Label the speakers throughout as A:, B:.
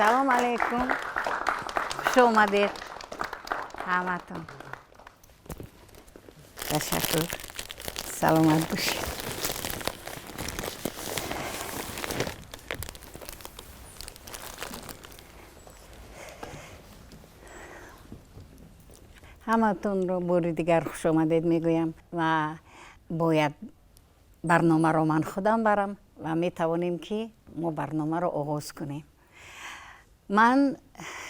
A: Салом алейкум, хуш омадед ҳаматон. Ташаккур, саломат бошед. Ҳаматонро бори дигар хушомадед мегӯям ва бояд барномаро ман худам барам ва метавонем, ки мо барномаро оғоз кунем. Ман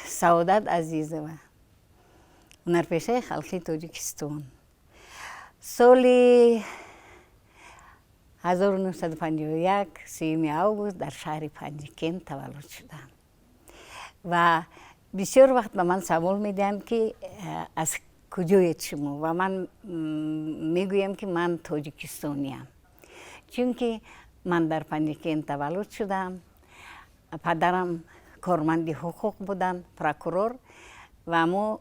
A: Саодат Азизова, ҳунарпешаи халқии Тоҷикистон. Соли 1951, 30 август, дар шаҳри Панҷикент таваллуд шудам. Ва бисёр вақт ба ман савол медиҳанд, ки аз куҷоед шумо, ва ман мегӯям, ки ман тоҷикистониям, чунки ман дар Панҷикент таваллуд шудам. Падарам корманди ҳуқуқ буданд, прокурор, ва мо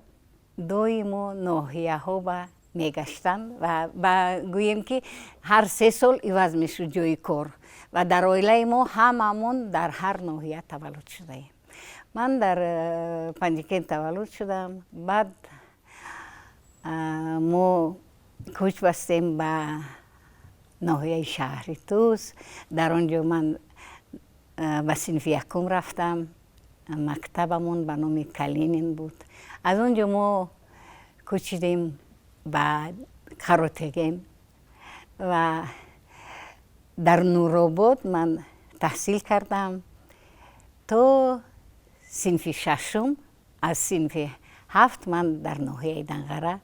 A: доимо ноҳияҳо ба мегаштанд ва гӯем, ки ҳар 3 сол иваз мешуд ҷои кор, ва дар оилаи мо ҳамамон дар ҳар ноҳия таваллуд шудаем. Ман дар Панҷикент таваллуд шудам. Баъд мо кӯч бастем ба ноҳияи шаҳри Тӯс. Дар он ҷо ман ба синфи якум рафтам. Мактабамон ба номи Калинин буд. Аз он ҷо мо кӯчидем ба Қаротеген ва дар Нуробод ман таҳсил кардам то синфи шашум. Аз синфи ҳафт ман дар ноҳияи Данғара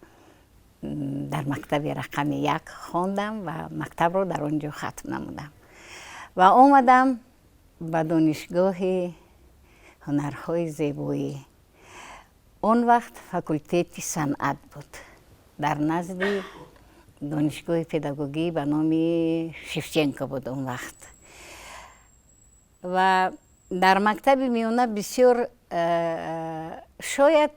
A: дар мактаби рақами як хондам ва мактабро дар он ҷо хатм намудам ва омадам ба Донишгоҳи ҳунарҳои зебоӣ. Он вақт факултети санъат буд дар назди Донишгоҳи педагогӣ ба номи Шевченко буд он вақт. Ва дар мактаби миёна бисёр шояд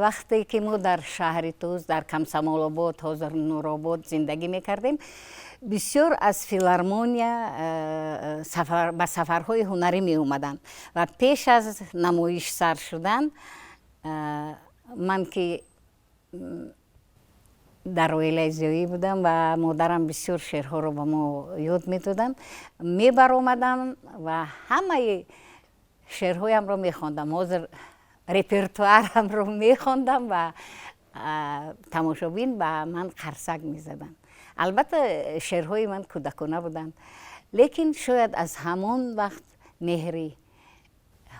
A: вақте ки мо дар шаҳри Тӯс, дар Комсомолобод, ҳозир Нуробод, зиндагӣ мекардем, бисёр аз филармония ба сафарҳои ҳунарӣ меомаданд ва пеш аз намоиш сар шудан ман, ки дар оилаи зиёӣ будам ва модарам бисёр шеърҳоро ба мо ёд медоданд, мебаромадам ва ҳамаи шеърҳоямро мехондам, ҳозир репертуарамро мехондам ва тамошобин ба ман қарсак мезаданд. Албатта, шеърҳои ман кӯдакона буданд, лекин шояд аз ҳамон вақт меҳри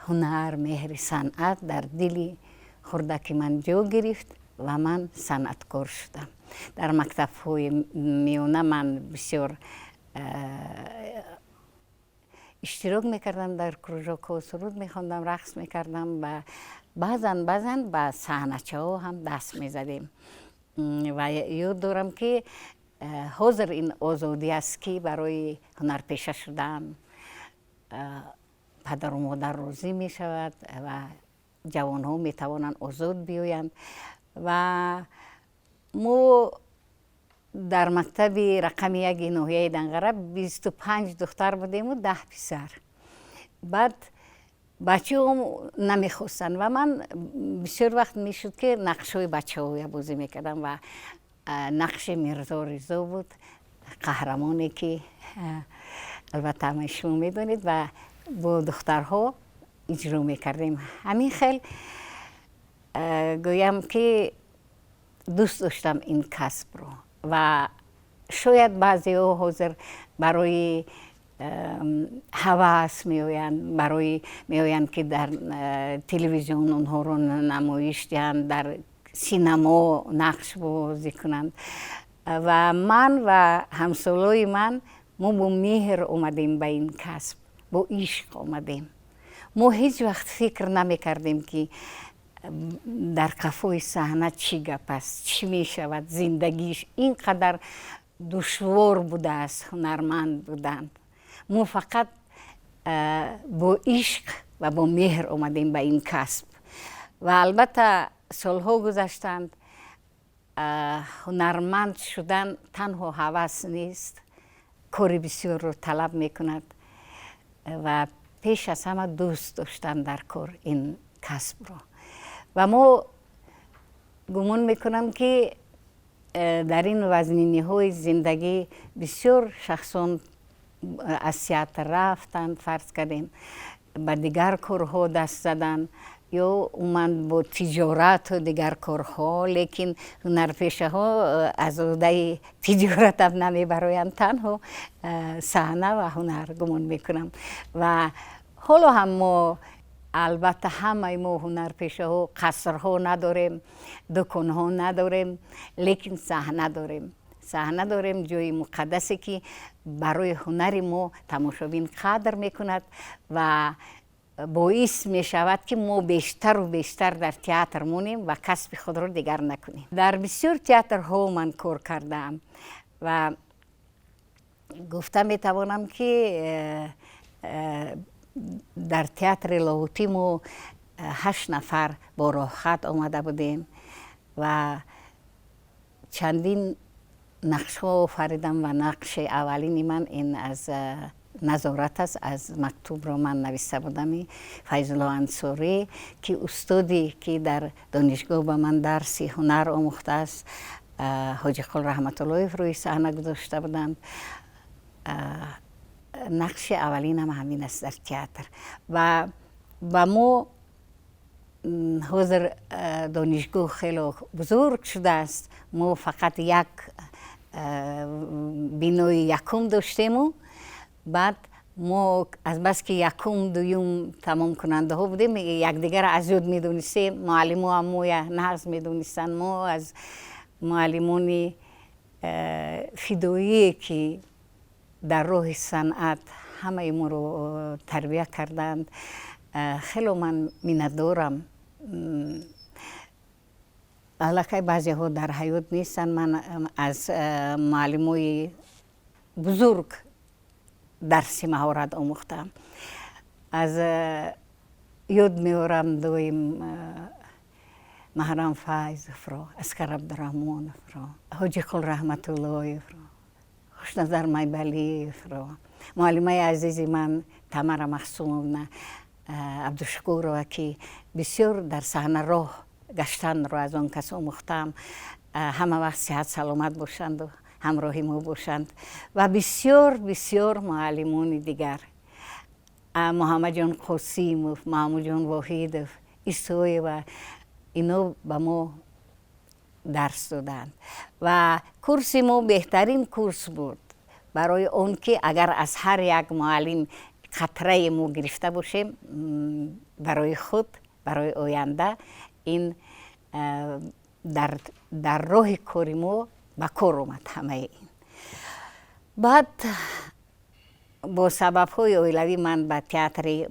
A: ҳунар, меҳри санъат дар дили хурдаки ман ҷо гирифт ва ман санъаткор шудам. Дар мактабҳои миёна ман бисёр иштирок мекардам дар кружокҳо, суруд мехондам, рақс мекардам ва баъзан баъзан ба саҳначаҳо ҳам даст мезадем. Ва ёд дорам, ки ҳозир ин озодӣ аст, ки барои ҳунарпеша шудан падару модар розӣ мешавад ва ҷавонҳо метавонанд озод биёянд. Ва мо дар мактаби рақами яки ноҳияи Данғара 25 духтар будему 10 писар. Баъд бачаҳо намехостанд ва ман бисёр вақт мешуд, ки нақшҳои бачаҳоя бозӣ мекардам ва нақши Мирзо Ризо буд, қаҳрамоне, ки албатта ҳамаи шумо медонед, ва бо духтарҳо иҷро мекардем. Ҳамин хел гӯям, ки дӯст доштам ин касбро. Ва шояд баъзеҳо ҳозир барои ҳавас меоянд, барои меоянд, ки дар телевизион онҳоро намоиш диҳанд, дар синамо нақш бозӣ кунанд. Ва ман ва ҳамсолои ман, мо бо меҳр омадем ба ин касб, бо ишқ омадем. Мо ҳеҷ вақт фикр намекардем, ки дар қафои саҳна чӣ гап аст, чӣ мешавад. Зиндагиш ин қадар душвор будааст ҳунарманд будан. Мо фақат бо ишқ ва бо меҳр омадем ба ин касб. Ва албатта, солҳо гузаштанд. Ҳунарманд шудан танҳо ҳавас нест, кори бисёрро талаб мекунад ва Пеш аз ҳама дӯст доштан дар кор ин касбро. Ва мо гумон мекунам, ки дар ин вазниниҳои зиндагӣ бисёр шахсон аз театр рафтанд, фарз кардем, ба дигар корҳо даст заданд ё умуман бо тиҷорату дигар корҳо, лекин ҳунарпешаҳо аз уҳдаи тиҷоратам намебароянд, танҳо саҳна ва ҳунар, гумон мекунам. Ва ҳоло ҳам мо, албатта, ҳамаи мо ҳунарпешаҳо қасрҳо надорем, дуконҳо надорем, лекин саҳна дорем, саҳна дорем, ҷои муқаддасе, ки барои ҳунари мо тамошобин қадр мекунад ва боис мешавад, ки мо бештару бештар дар театр монем ва касби худро дигар накунем. Дар бисёр театрҳо ман кор кардаам ва гуфта метавонам, ки дар театри Лоҳутӣ мо ҳашт нафар бо роҳхат омада будем ва чандин нақшҳо офаридам. Ва нақши аввалини ман ин аз назорат аст, аз мактубро ман нависта будами Файзулло Ансорӣ, ки устоде, ки дар донишгоҳ ба ман дарси ҳунар омӯхтааст, Ҳоҷиқул Раҳматуллоев, рӯи саҳна гузошта буданд. Нақши аввалинам ҳамин аст дар театр. Ва ба мо ҳозир донишгоҳ хело бузург шудааст, мо фақат як бинои якум доштему баъд мо азбаски якум, дуюм тамомкунандаҳо будем, якдигарро аз ёд медонистем, муаллимо ҳам моя нағз медонистанд. Мо аз муаллимони фидоие, ки дар роҳи санъат ҳамаи моро тарбия карданд, хело ман миннатдорам. Аллакай баъзеҳо дар ҳаёт нестанд. Ман аз муаллимои бузург дарси маҳорат омӯхтам. Аз ёд меорам доим Маҳрам Файзовро, Аскар Абдураҳмоновро, Ҳоҷиқул Раҳматуллоевро, Хушназар Майбалиевро, муаллимаи азизи ман Тамара Махсумовна Абдушукурова, ки бисёр дар саҳна роҳ гаштанро аз он кас омӯхтам. Ҳама вақт сиҳат саломат бошанду ҳамроҳи мо бошанд. Ва бисёр, бисёр муаллимони дигар, Муҳаммадҷон Қосимов, Маҳмудҷон Воҳидов, Исоева, ино ба мо дарс доданд. Ва курси мо беҳтарин курс буд, барои он ки агар аз ҳар як муаллим қатрае мо гирифта бошем барои худ, барои оянда, ин дар роҳи кори мо ба кор омад ҳамаи ин. Баъд бо сабабҳои оилавӣ ман ба театри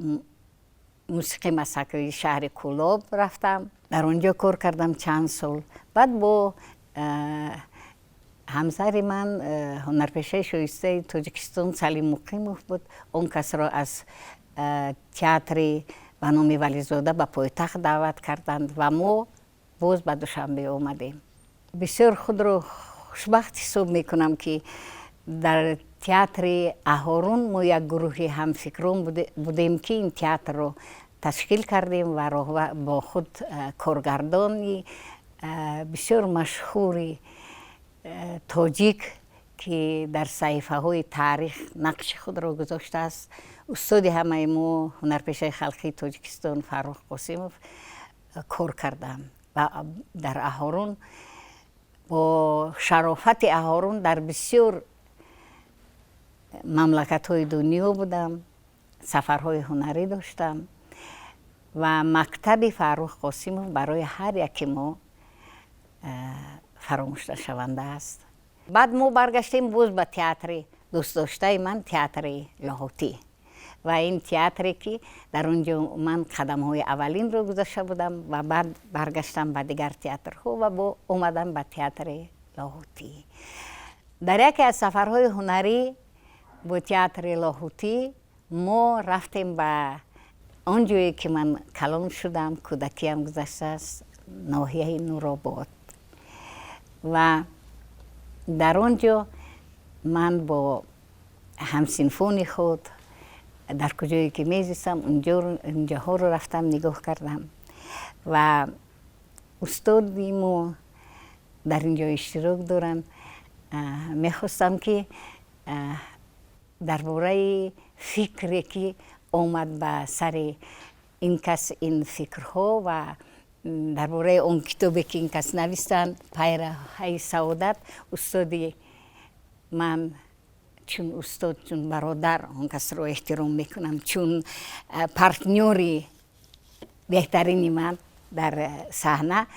A: мусиқии масхаравии шаҳри Кӯлоб рафтам, дар он ҷо кор кардам чанд сол. Баъд бо ҳамсари ман, ҳунарпешаи шоистаи Тоҷикистон Салим Муқимов буд, он касро аз театри ба номи Вализода ба пойтахт даъват карданд ва мо боз ба Душанбе омадем. Бисёр худро хушбахт ҳисоб мекунам, ки дар театри Аҳорун мо як гурӯҳи ҳамфикрон будем, ки ин театрро ташкил кардем ва бо худ коргардони бисёр машҳури тоҷик, ки дар саҳифаҳои таърих нақши худро гузоштааст, устоди ҳамаи мо, ҳунарпешаи халқии Тоҷикистон Фаррух Қосимов кор кардам. Ва дар Аҳорун, бо шарофати Аҳорун дар бисёр мамлакатҳои дунё будам, сафарҳои ҳунарӣ доштам. Ва мактаби Фаррух Қосимов барои ҳар яке мо фаромӯшнашаванда аст. Баъд мо баргаштем боз ба театри дӯстдоштаи ман, театри Лоҳутӣ. Ва ин театре, ки дар он ҷо ман қадамҳои аввалинро гузошта будам. Ва баъд баргаштам ба дигар театрҳо ва бо омадам ба театри Лоҳутӣ. Дар яке аз сафарҳои ҳунарӣ бо театри Лоҳутӣ мо рафтем ба он ҷое, ки ман калон шудам, кӯдакиам гузаштааст, ноҳияи Нуробод. Ва дар он ҷо ман бо ҳамсинфони худ Дар куҷое ки мезистам, унҷоҳоро рафтам, нигоҳ кардам ва устоди мо дар ин ҷо иштирок доранд. Мехостам, ки дар бораи фикре, ки омад ба сари ин кас, ин фикрҳо ва дар бораи он китобе, ки ин кас навистанд, «Пайраҳаи саодат», устоди ман, чун устод, чун бародар он касро эҳтиром мекунам, чун партнёри беҳтарини ман дар саҳна,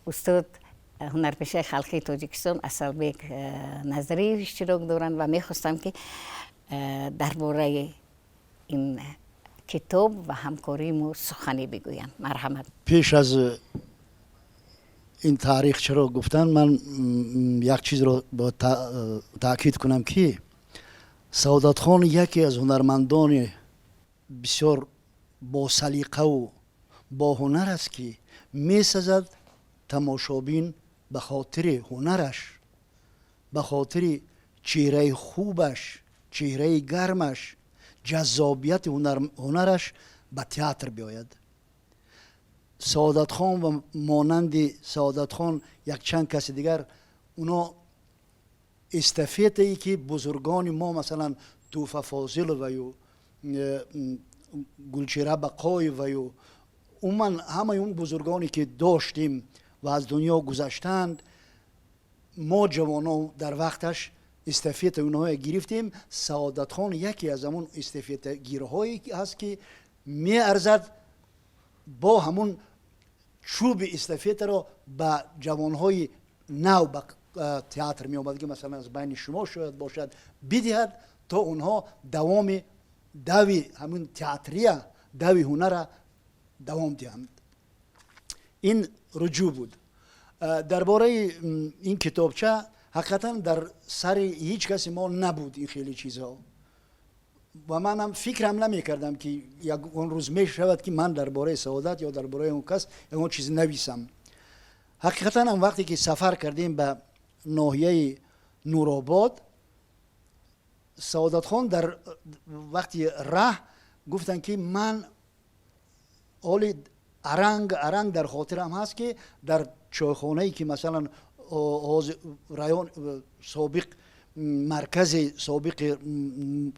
A: устод, ҳунарпешаи халқии Тоҷикистон Асалбек Назриев иштирок доранд ва мехостам, ки дар бораи ин китоб ва ҳамкории мо сухане бигӯянд. Марҳамат.
B: Пеш аз ин таърихчаро гуфтан, ман як чизро таъкид кунам, ки Саодатхон яке аз ҳунармандони бисёр босалиқаву боҳунар аст, ки месазад тамошобин ба хотири ҳунараш, ба хотири чеҳраи хубаш, чеҳраи гармаш, ҷаззобияти ҳунараш ба театр биёяд. Саодатхон ва монанди Саодатхон якчанд каси дигар, уно эстафетае, ки бузургони мо, масалан, Туфа Фозиловаю Гулчира Бақоеваю умуман ҳамаи он бузургоне, ки доштем ва аз дунё гузаштанд, мо ҷавонон дар вақташ эстафетаи онҳое гирифтем. Саодатхон яке аз ҳамун эстафетагирҳое ҳаст, ки меарзад бо ҳамун чӯби эстафетаро ба ҷавонҳои нав ба театр меомад, ки масалан аз байни шумо шояд бошад, бидиҳад, то онҳо давоми дави ҳамун театрия, дави ҳунара давом диҳанд. Ин руҷӯъ буд. Дар бораи ин китобча, ҳақиқатан дар сари ҳеҷ каси мо набуд ин хеле чизҳо ва манам фикрам намекардам, ки ягон рӯз мешавад, ки ман дар бораи Саодат ё дар бораи он кас ягон чиз нависам. Ҳақиқатан ҳам, вақте ки сафар кардем ба ноҳияи Нуробод, Саодатхон дар вақти раҳ гуфтанд, ки ман ҳоли аранг аранг дар хотирам ҳаст, ки дар чойхонае, ки масалан ҳозир район, собиқ маркази собиқи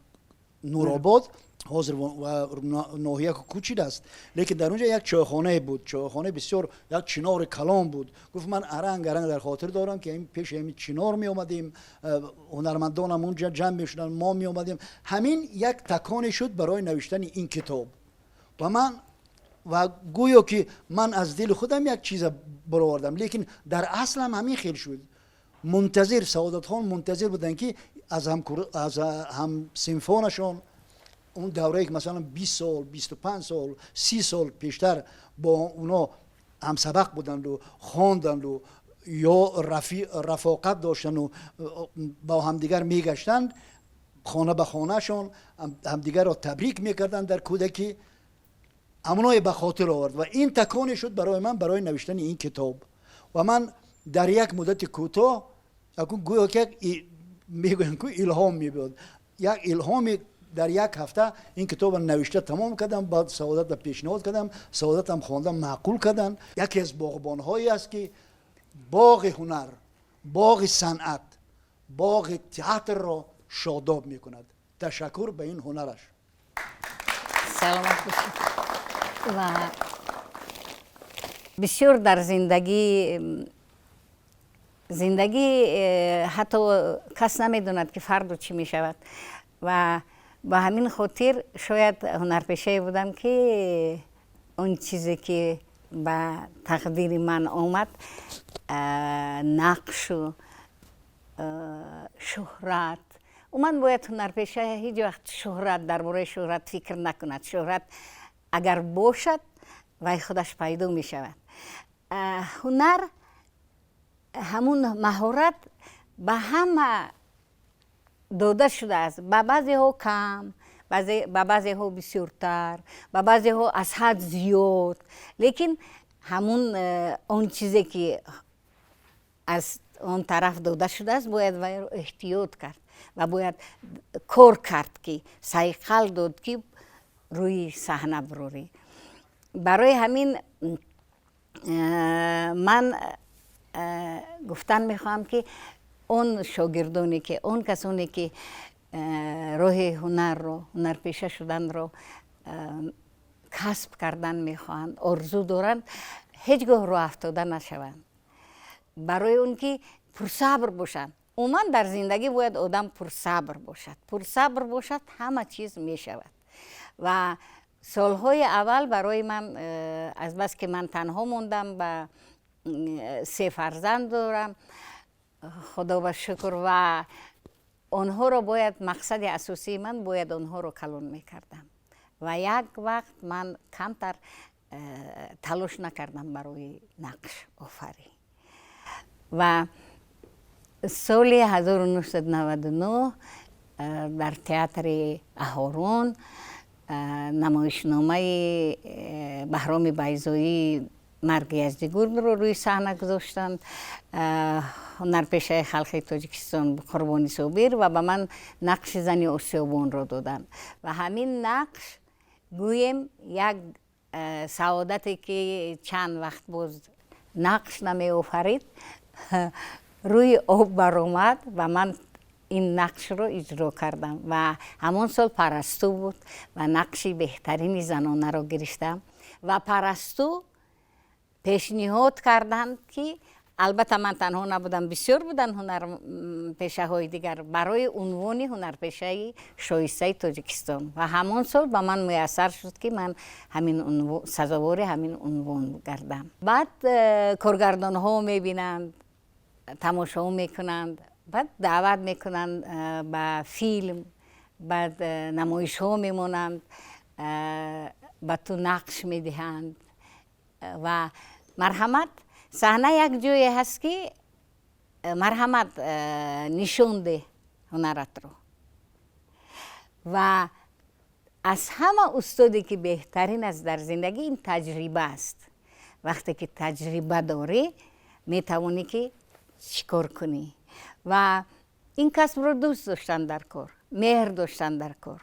B: Нуробод, ҳозир ноҳия кӯчидааст, лекин дар онҷа як чойхонае буд, чойхонаи бисёр, як чинори калон буд. Гуфт: «Ман аранг аранг дар хотир дорам, ки пеши ҳамин чинор меомадем, ҳунармандонам унҷа ҷамъ мешуданд, мо меомадем». Ҳамин як таконе шуд барои навиштани ин китоб ва ман ва гӯё ки ман аз дили худам як чиза баровардам, лекин дар аслам ҳамин хел шуд. Мунтазир, Саодатхон мунтазир буданд, ки аз ҳамсинфонашон, он даврае, ки масалан 20 сол, 25 сол, 30 сол пештар бо оно ҳамсабақ буданду хонданду ё рафоқат доштану бо ҳамдигар мегаштанд хона ба хонаашон, ҳамдигарро табрик мекарданд дар кӯдакӣ, ҳамоное ба хотир овард ва ин таконе шуд барои ман барои навиштани ин китоб. Ва ман дар як муддати кӯтоҳ, гӯё ки як мегӯям ку илҳом мебиёд, як илҳоми, дар як ҳафта ин китобро навишта тамом кардам, баъд Саодатро пешниҳод кардам, Саодатам хонда, маъқул карданд. Яке аз боғбонҳое аст, ки боғи ҳунар, боғи санъат, боғи театрро шодоб мекунад. Ташаккур ба ин ҳунараш.
A: Саломат бошед. Ва бисёр дар зиндагӣ, ҳатто кас намедонад, ки фардо чӣ мешавад, ва ба ҳамин хотир шояд ҳунарпешае будам, ки он чизе, ки ба тақдири ман омад, нақшу шӯҳрат, умуман бояд ҳунарпеша ҳеҷ вақт шӯҳрат, дар бораи шӯҳрат фикр накунад. Шӯҳрат агар бошад, вай худаш пайдо мешавад. Ҳунар, ҳамун маҳорат ба ҳама дода шудааст, ба баъзеҳо кам, ба баъзеҳо бисёртар, ба баъзеҳо аз ҳад зиёд, лекин ҳамун он чизе, ки аз он тараф дода шудааст, бояд вайро эҳтиёт кард ва бояд кор кард, ки сайқал дод, ки рӯи саҳна бурорӣ. Барои ҳамин ман гуфтан мехоҳам, ки он шогирдоне ки, он касоне ки роҳи ҳунарро, ҳунарпеша шуданро касб кардан мехоҳанд, орзу доранд, ҳеҷ гоҳ роҳ афтода нашаванд, барои он ки пурсабр бошанд. Умуман дар зиндагӣ бояд одам пурсабр бошад. Пурсабр бошад, ҳама чиз мешавад. Ва солҳои аввал барои ман, азбаски ман танҳо мондам, ба се фарзанд дорам, худо ба шукр, ва онҳоро бояд, мақсади асосии ман бояд онҳоро калон мекардам. Ва як вақт ман камтар талош накардам барои нақш офарӣ. Ва соли 1999 дар театри Аҳорун намоишномаи Баҳроми Байзоӣ «Марги Яздигурдро» рӯи саҳна гузоштанд, ҳунарпешаи халқи Тоҷикистон Қурбони Собир, ва ба ман нақши зани осиёбонро доданд. Ва ҳамин нақш, гӯем, як саодате ки чанд вақт боз нақш намеофарид, рӯи об баромад ва ман ин нақшро иҷро кардам. Ва ҳамон сол «Парасту» буд ва нақши беҳтарини занонаро гирифтам. Ва «Парасту» пешниҳод карданд, ки албатта ман танҳо набудам, бисёр буданд ҳунарпешаҳои дигар барои унвони ҳунарпешаи шоистаи Тоҷикистон. Ва ҳамон сол ба ман муяссар шуд, ки ман ҳамин сазовори ҳамин унвон гардам. Баъд коргардонҳо мебинанд, тамошо мекунанд, баъд даъват мекунанд ба филм, баъд намоишҳо мемонанд, ба ту нақш медиҳанд. Ва марҳамат, саҳна як ҷое ҳаст, ки марҳамат, нишон деҳ ҳунаратро. Ва аз ҳама устоде ки беҳтарин аст дар зиндагӣ, ин таҷриба аст. Вақте ки таҷриба дорӣ, метавонӣ ки чӣ кор кунӣ. Ва ин касбро дӯст доштан дар кор, меҳр доштан дар кор.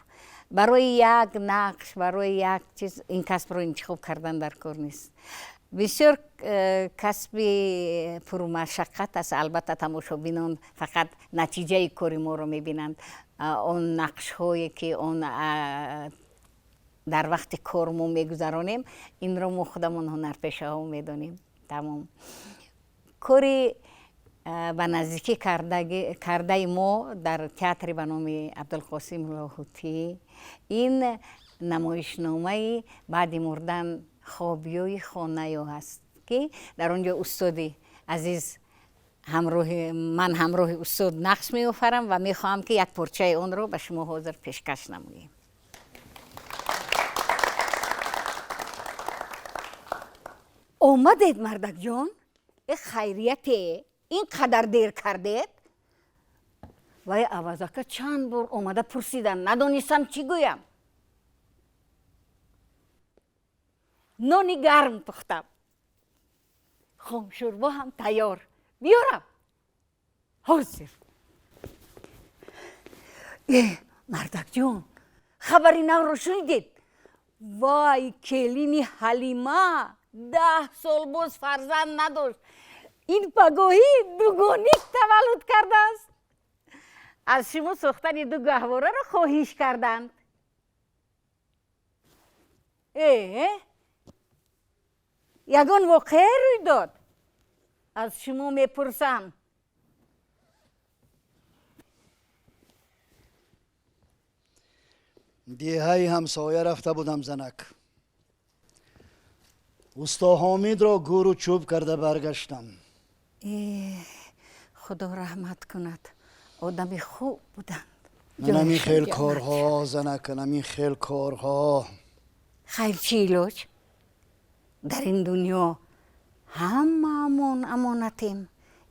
A: Барои як нақш, барои як чиз ин касбро интихоб кардан дар кор нест. Бисёр касби пурмашаққат аст. Албатта, тамошобинон фақат натиҷаи кори моро мебинанд, он нақшҳое ки он дар вақти кор мо мегузаронем, инро мо худамон ҳунарпешаҳо медонем. Тамом кори ба наздикӣ кардаи мо дар театри ба номи Абдулқосим Лоҳутӣ ин намоишномаи «Баъди мурдан хобиёи хонаё» ҳаст, ки дар он ҷо устоди азиз ҳамроҳи ман, ҳамроҳи устод нақш меофарам ва мехоҳам, ки як порчаи онро ба шумо ҳозир пешкаш намоем. Омадед, мардакҷон? Э, хайрияте, ин қадар дер кардед? Вай авазака чанд бор омада пурсиданд, надонистам чӣ гӯям. Нони гарм пухтам, хомшӯрбо ҳам тайёр, биёрам ҳозир. Э, мардакҷон, хабари навро шунидед? Вай, келини Ҳалима 10 сол боз фарзанд надошт, ин пагоҳӣ дугоник таваллуд кардааст. Аз шумо сохтани ду гаҳвораро хоҳиш карданд. Э, ягон воқеа рӯй дод? Аз шумо мепурсам.
B: Деҳаи ҳамсоя рафта будам, занак. Усто Ҳомидро гӯру чӯб карда баргаштам.
A: Э, худо раҳмат кунад, одами хуб буданд.
B: Ман ҳамин хел корҳо, занак, ҳамин хел корҳо.
A: Хайр, чӣ илоҷ? Дар ин дунё ҳамаамон амонатем,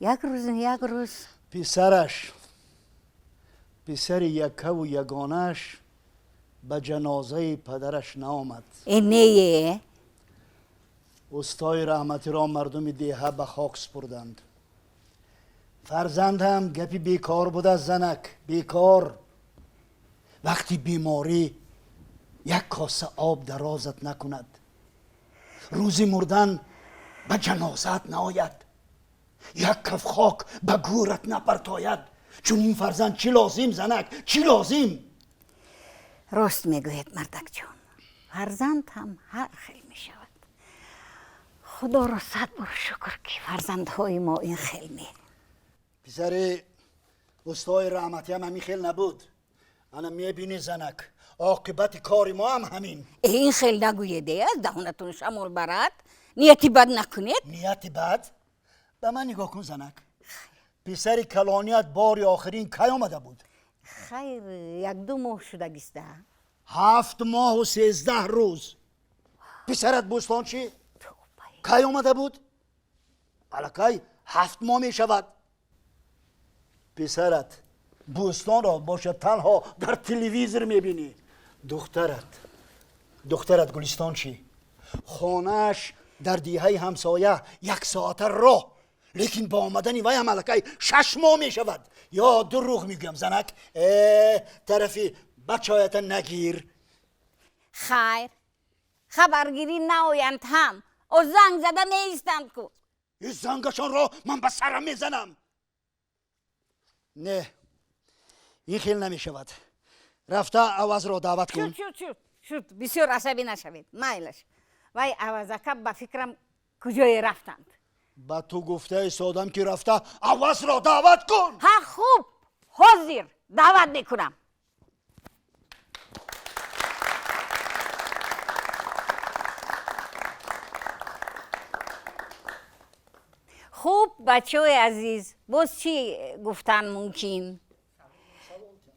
A: як рӯз, як рӯз.
B: Писараш, писари яккаву ягонааш ба ҷанозаи падараш наомад.
A: Э, нее.
B: Устои раҳматиро мардуми деҳа ба хок супурданд. Фарзанд ҳам гапи бекор будааст, занак, бекор. Вақти беморӣ Як коса об дарозат накунад, рӯзи мурдан ба ҷанозаат наояд, як каф хок ба гӯрат напартояд. Чунин фарзанд чӣ лозим, занак, чӣ лозим?
A: Рост мегӯед, мардакҷон, фарзанд ҳам ҳар хел мешавад. Худоро сад бор шукр, ки фарзандҳои мо ин хел не.
B: Писари устои раҳматиам ҳамин хел набуд. Ана мебинӣ, занак, оқибати кори мо ҳам ҳамин.
A: Ин хел нагӯед, аз даҳонатон шамол барад. Нияти бад накунед.
B: Нияти бад? Ба ман нигоҳ кун, занак. Писари калоният бори охирин кай омада буд?
A: Хайр, 1-2 моҳ шудагиста.
B: 7 моҳу 13 рӯз. Писарат Бӯстон чӣ, кай омада буд? Аллакай 7 моҳ мешавад. Писарат Бӯстонро бошад, танҳо дар телевизор мебинӣ. Духтарат Гулистон чӣ? Хонааш дар деҳаи ҳамсоя, як соата роҳ, лекин ба омадани вай ҳам аллакай 6 моҳ мешавад. Ё дурӯғ мегӯям, занак? Тарафи бачаҳоята нагир.
A: Хайр, хабаргирӣ наоянд ҳам, о занг зада меистанд ку.
B: Зангашонро ман ба сарам мезанам. Не, ин хел намешавад. Рафта Авазро даъват кун.
A: Шуд, шуд, шуд, бисёр асабӣ нашавед. Майлаш, вай Авазака ба фикрам куҷое рафтанд.
B: Ба ту гуфта истодам, ки рафта Авазро даъват кун.
A: Ҳа, хуб, ҳозир даъват мекунам. Хуб, бачаҳои азиз, боз чӣ гуфтан мумкин?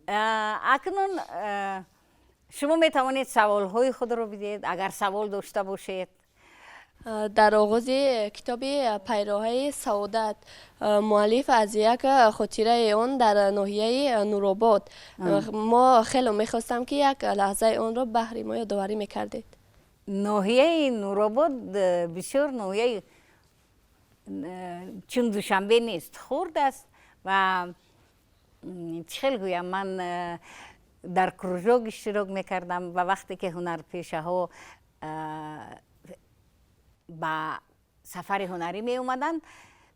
A: Акнун шумо метавонед саволҳои худро бидиҳед, агар савол дошта бошед.
C: Дар оғози китоби «Пайроҳаи саодат» муаллиф аз як хотираи он дар ноҳияи Нуробод, мо хело мехостам, ки як лаҳзаи онро баҳри мо ёдоварӣ мекардед.
A: Ноҳияи Нуробод бисёр ноҳияи чун Душанбе нест, хурд аст. Ва чӣ хел гӯям, ман дар кружок иштирок мекардам ва вақте ки ҳунарпешаҳо ба сафари ҳунарӣ меомаданд,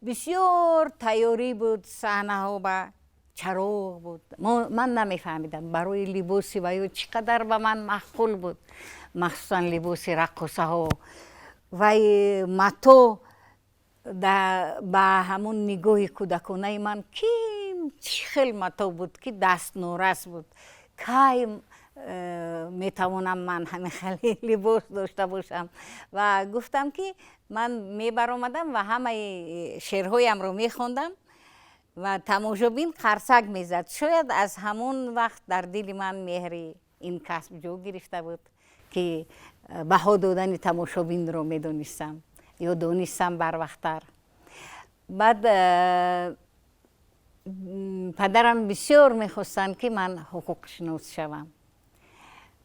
A: бисёр тайёрӣ буд, саҳнаҳо ба чароғ буд. Ман намефаҳмидам, барои либоси ваё чӣ қадар ба ман маъқул буд, махсусан либоси раққосаҳо. Вай мато ба ҳамон нигоҳи кӯдаконаи ман, ки чӣ хел мато буд, ки дастнорас буд. Кай метавонам ман ҳамин хеле либос дошта бошам? Ва гуфтам, ки ман мебаромадам ва ҳамаи шеърҳоямро мехондам ва тамошобин қарсак мезад. Шояд аз ҳамон вақт дар дили ман меҳри ин касб ҷо гирифта буд, ки баҳо додани тамошобинро медонистам ё донистам барвақттар. Баъд падарам бисёр мехостанд, ки ман ҳуқуқшинос шавам,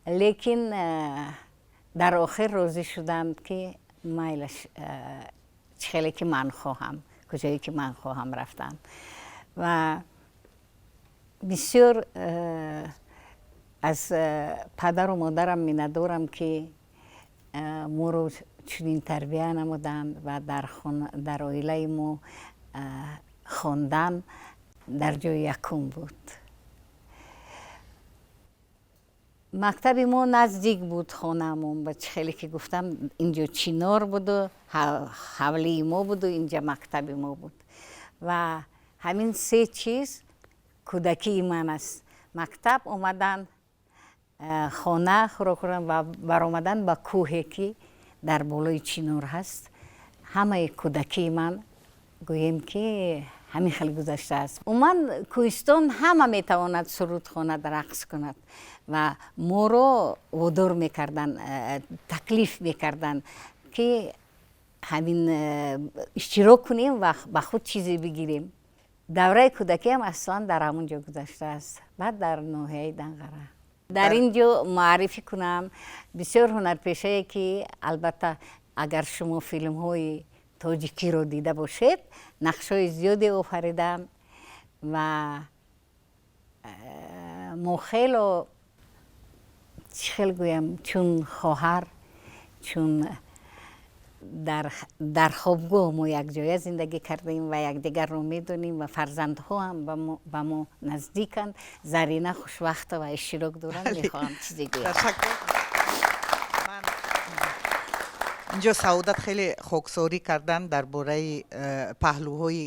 A: лекин дар охир розӣ шуданд, ки майлаш, чӣ хеле ки ман хоҳам, куҷое ки ман хоҳам рафтан. Ва бисёр аз падару модарам миннатдорам, ки моро чунин тарбия намуданд ва дар оилаи мо хондан дар ҷои якум буд. Мактаби мо наздик буд хонаамон. Ба чӣ хеле ки гуфтам, инҷо чинор буду ҳавлии мо буду инҷа мактаби мо буд. Ва ҳамин се чиз кӯдакии ман аст: мактаб омадан, хона, хӯрок хӯрдан ва баромадан ба кӯҳе, ки дар болои чинор ҳаст. Ҳамаи кӯдакии ман, гӯем, ки ҳамин хел гузаштааст. Умуман, кӯҳистон ҳама метавонад суруд хонад, рақс кунад ва моро водор мекарданд, таклиф мекарданд, ки ҳамин иштирок кунем ва ба худ чизе бигирем. Давраи кӯдакиам аслан дар ҳамон ҷо гузаштааст, баъд дар ноҳияи Данғара. Дар ин ҷо муаррифӣ кунам бисёр ҳунарпешае, ки албатта, агар шумо филмҳои тоҷикиро дида бошед, нақшҳои зиёде офариданд ва мо хело Чӣ хел гӯям, чун хоҳар, чун дар хобгоҳ мо якҷоя зиндагӣ кардем ва якдигарро медонем ва фарзандҳо ҳам ба мо наздиканд. Зарина Хушвақтова иштирок доранд, мехоҳам чизе гӯям.
D: Инҷо Саодат хеле хоксорӣ кардан дар бораи паҳлӯҳои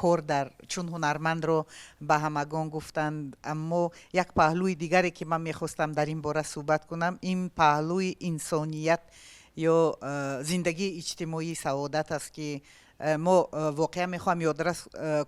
D: кор дар чун ҳунармандро ба ҳамагон гуфтанд, аммо як паҳлӯи дигаре, ки ман мехостам дар ин бора суҳбат кунам, ин паҳлӯи инсоният ё зиндагии иҷтимоии Саодат аст, ки мо воқеан мехоҳам ёдрас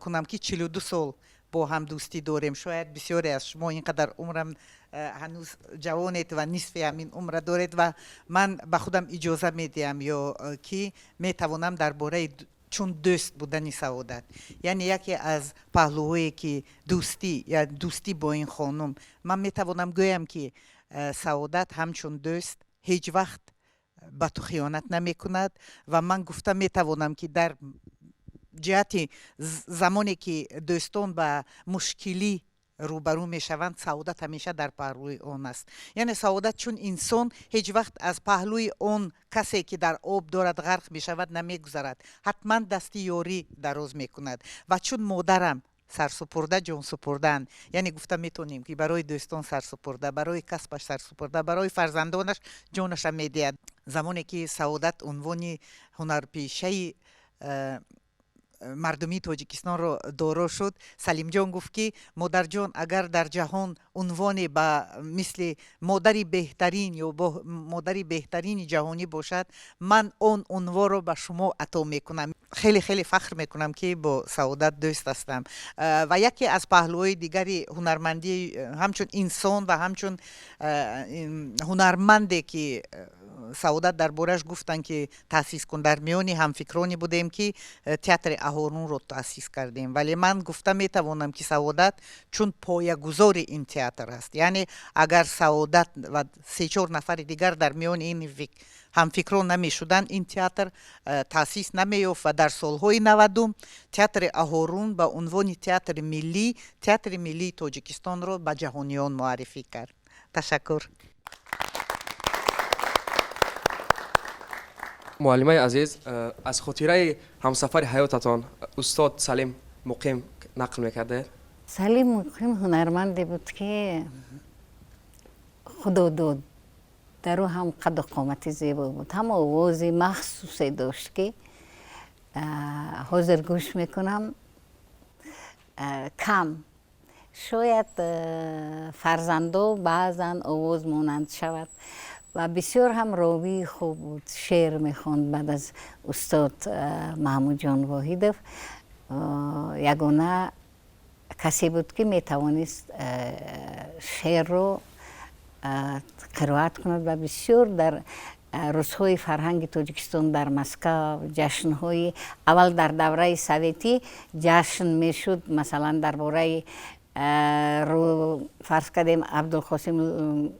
D: кунам, ки 42 сол бо ҳам дӯстӣ дорем. Шояд бисёре аз шумо ин қадар умрам ҳанӯз ҷавонед ва нисфи ҳамин умра доред ва ман ба худам иҷоза медиҳам ё ки метавонам дар бораи чун дӯст будани Саодат, яъне яке аз паҳлӯҳое, ки дӯстӣ я дӯстӣ бо ин хонум, ман метавонам гӯям, ки Саодат ҳамчун дӯст ҳеҷ вақт ба ту хиёнат намекунад. Ва ман гуфта метавонам, ки дар ҷиҳати замоне, ки дӯстон ба мушкилӣ рӯбарӯ мешаванд, Саодат ҳамеша дар паҳлӯи он аст. Яъне Саодат чун инсон ҳеҷ вақт аз паҳлӯи он касе, ки дар об дорад ғарқ мешавад, намегузарад, ҳатман дасти ёрӣ дароз мекунад. Ва чун модарам сарсупурда, ҷонсупурдаанд, яъне гуфта метавонем, ки барои дӯстон сарсупурда, барои касбаш сарсупурда, барои фарзандонаш ҷонаша медиҳад. Замоне ки Саодат унвони ҳунарпешаи мардумии Тоҷикистонро доро шуд, Салимҷон гуфт, ки модарҷон, агар дар ҷаҳон унвоне ба мисли модари беҳтарин ё модари беҳтарини ҷаҳонӣ бошад, ман он унворо ба шумо ато мекунам. Хеле хеле фахр мекунам, ки бо Саодат дӯст ҳастам. Ва яке аз паҳлӯҳои дигари ҳунармандӣ, ҳамчун инсон ва ҳамчун ҳунарманде, ки Саодат дар борааш гуфтанд, ки таъсис кун, дар миёни ҳамфикроне будем, ки театри Аҳорунро таъсис кардем. Вале ман гуфта метавонам, ки Саодат чун поягузори ин театр аст. Яъне агар Саодат ва се-чор нафари дигар дар миёни ин ҳамфикрон намешуданд, ин театр таъсис намеёфт. Ва дар солҳои 90-ум театри Аҳорун ба унвони театри миллӣ, театри миллии Тоҷикистонро ба ҷаҳониён муаррифӣ кард. Ташаккур.
E: Муаллимаи азиз, аз хотираи ҳамсафари ҳаётатон устод Салим Муқим нақл мекардед.
A: Салим Муқим ҳунарманде буд, ки Худо дод, дар ӯ ҳам қадду қомати зебо буд, ҳам овози махсусе дошт, ки ҳозир гӯш мекунам, кам шояд фарзандо баъзан овоз монанд шавад. Ва бисёр ҳам ровии хуб буд, шеър мехонд. Баъд аз устод Маҳмудҷон Воҳидов ягона касе буд, ки метавонист шеърро қироат кунад. Ва бисёр дар рӯзҳои фарҳанги Тоҷикистон дар Москав, ҷашнҳои аввал дар давраи советӣ ҷашн мешуд, масалан, дар бораи, фарз кардем, Абдулқосим,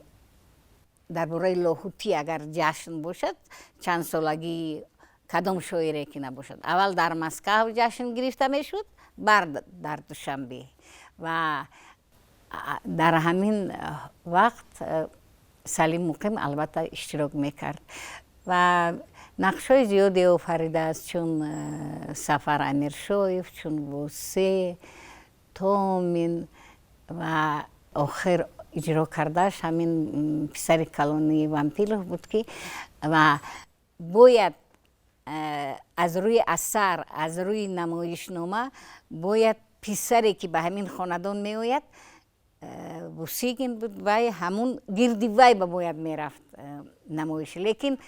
A: дар бораи Лоҳутӣ агар ҷашн бошад, чанд солагии кадом шоире ки набошад, аввал дар Москав ҷашн гирифта мешуд, баъд дар Душанбе. Ва дар ҳамин вақт Салим Муқим албатта иштирок мекард ва нақшҳои зиёде офаридааст, чун Сафар Амиршоев, чун Восе Томин ва охир иҷро кардааш ҳамин писари калони Вампилов буд, ки ва бояд аз рӯи асар, аз рӯи намоишнома бояд писаре, ки ба ҳамин хонадон меояд, Бусигин буд, вай ҳамун гирди вай ба бояд мерафт намоиш. Лекин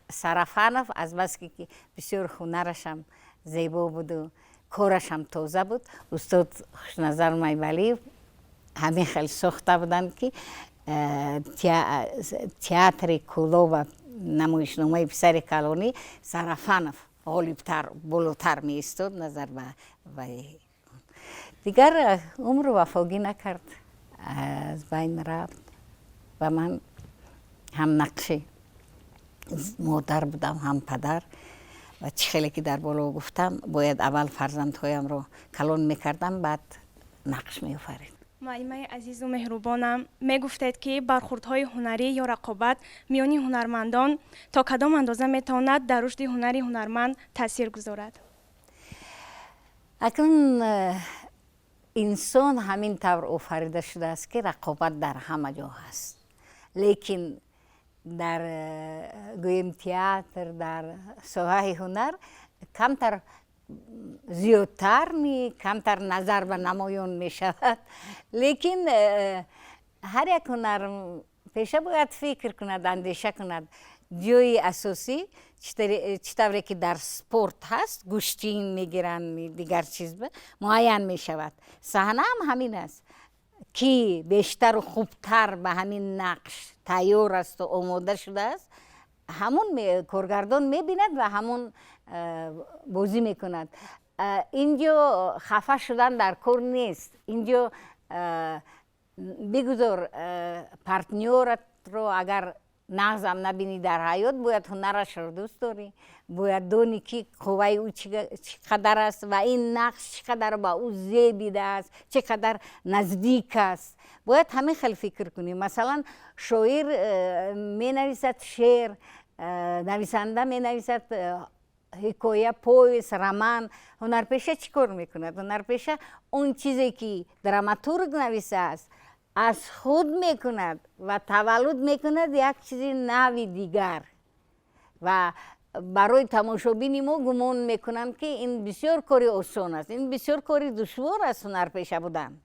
A: Сарафанов, азбаски ки бисёр ҳунарашам зебо буду корашам тоза буд, устод Хушназар Майбалиев ҳамин хел сохта буданд, ки театри Кӯлоба намоишномаи писари калонӣ Сарафанов ғолибтар, болотар меистод назар ба вай. Дигар умру вафогӣ накард, аз байн рафт. Ва ман ҳам нақши модар будам, ҳам падар. Ва чӣ хеле ки дар боло гуфтам, бояд аввал фарзандҳоямро калон мекардам, баъд нақш меофарид.
F: Муаллимаи азизу меҳрубонам, мегуфтед, ки бархурдҳои ҳунарӣ ё рақобат миёни ҳунармандон то кадом андоза метавонад дар рушди ҳунари ҳунарманд таъсир гузорад?
A: Акнун инсон ҳамин тавр офарида шудааст, ки рақобат дар ҳама ҷо ҳаст, лекин дар гӯем, театр, дар соҳаи ҳунар камтар зиёдтар, камтар назар ба намоён мешавад. Лекин ҳар як ҳунарпеша бояд фикр кунад, андеша кунад. Ҷои асосӣ, чӣ тавре ки дар спорт ҳаст, гӯштин мегиранд, дигар чиз муайян мешавад, саҳнаам ҳамин аст, ки бештару хубтар ба ҳамин нақш тайёр асту омода шудааст, ҳамун коргардон мебинад ва ҳамун бозӣ мекунад. Инҷо хафа шудан дар кор нест. Инҷо бигузор партнёратро агар нағзам набинӣ дар ҳаёт, бояд ҳунарашро дӯст дорӣ, бояд донӣ, ки қувваи ӯ чӣ қадар аст ва ин нақш чӣ қадар ба ӯ зебидааст, чӣ қадар наздик аст. Бояд ҳамин хел фикр кунӣ. Масалан, шоир менависад шеър, нависанда менависад ҳикоя, повесть, роман. Ҳунарпеша чӣ кор мекунад? Ҳунарпеша он чизе, ки драматург нависааст, аз худ мекунад ва таваллуд мекунад як чизи нави дигар. Ва барои тамошобини мо, гумон мекунам, ки ин бисёр кори осон аст. Ин бисёр кори душвор аст, ҳунарпеша будан,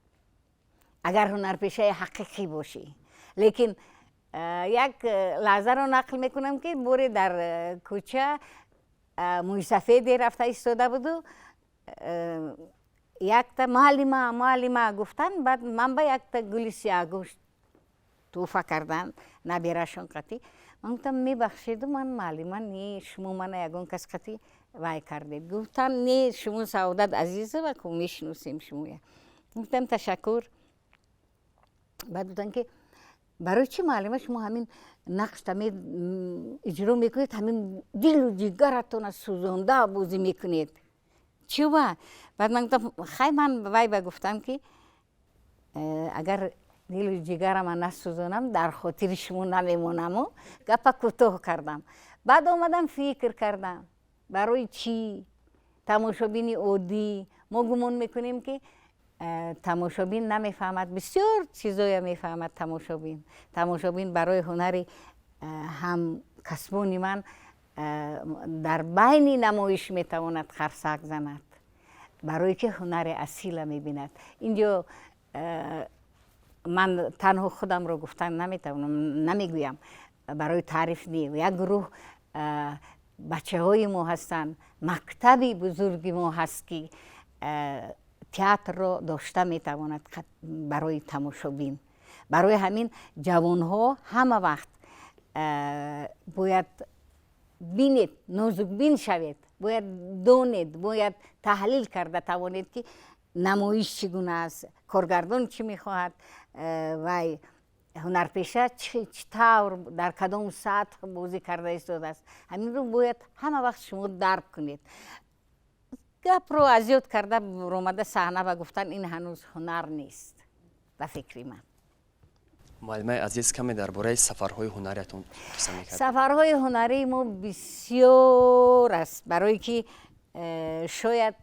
A: агар ҳунарпешаи ҳақиқӣ бошӣ. Лекин як лаҳзаро нақл мекунам, ки боре дар кӯча мӯйсафеде рафта истода буду якта «Муаллима, муаллима» гуфтан. Баъд ман ба якта гули сиёҳгӯш тӯҳфа кардан наберашон қатӣ. Ман гуфтам: «Мебахшеду, ман муаллима не, шумо мана ягон кас қатӣ вай кардед». Гуфтам: «Не, шумо Саодат Азизова ку, мешиносем шумоя». Гуфтам: «Ташаккур». Баъд гуфтанд, ки барои чӣ, муаллима, шумо ҳамин нақшта иҷро мекунед, ҳамин дилу ҷигаратона сӯзонда бозӣ мекунед, чӣ ва? Баъд ман гуфтам: «Хай, ман вай ба гуфтам, ки агар дилу ҷигарама насӯзонам, дар хотири шумо намемонаму гапа кӯтоҳ кардам». Баъд омадам, фикр кардам, барои чӣ тамошобини оддӣ, мо гумон мекунем, ки тамошобин намефаҳмад. Бисёр чизоя мефаҳмад тамошобин. Тамошобин барои ҳунари ҳамкасбони ман дар байни намоиш метавонад қарсак занад, барое ки ҳунари асила мебинад. Инҷо ман танҳо худамро гуфтан наметавонам, намегӯям, барои таъриф не. Як гурӯҳ бачаҳои мо ҳастанд, мактаби бузурги мо ҳаст, ки театрро дошта метавонад барои тамошобин. Барои ҳамин ҷавонҳо ҳама вақт бояд бинед, нозукбин шавед, бояд донед, бояд таҳлил карда тавонед, ки намоиш чӣ гуна аст, коргардон чӣ мехоҳад, вай ҳунарпеша чӣ тавр, дар кадом сатҳ бозӣ карда истодааст. Ҳаминро бояд ҳама вақт шумо дарк кунед. Гапро азёд карда омада саҳна ба гуфтан, ин ҳанӯз ҳунар нест, ба фикри ман.
E: Муаллимаи азиз, каме дар бораи сафарҳои ҳунариятон қисса мекард.
A: Сафарҳои ҳунарии мо бисёр аст, барое ки шояд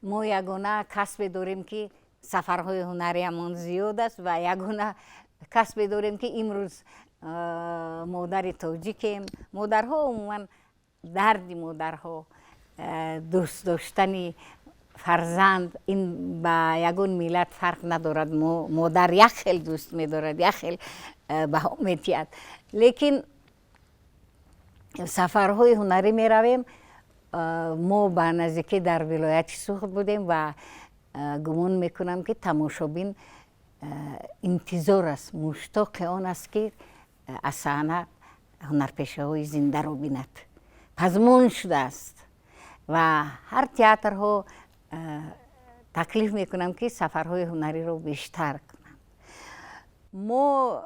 A: мо ягона касбе дорем, ки сафарҳои ҳунариамон зиёд аст, ва ягона касбе дорем, ки имрӯз модари тоҷикем. Модарҳо умуман, дарди модарҳо, дӯст доштани фарзанд, ин ба ягон миллат фарқ надорад. Модар як хел дӯст медорад, як хел баҳо медиҳад. Лекин сафарҳои ҳунарӣ меравем. Мо ба наздикӣ дар вилояти Суғд будем ва гумон мекунам, ки тамошобин интизор аст, муштоқи он аст, ки аз саҳна ҳунарпешаҳои зиндаро бинад. Пазмон шудааст ва ҳар театрҳо таклиф мекунам, ки сафарҳои ҳунариро бештар кунанд. Мо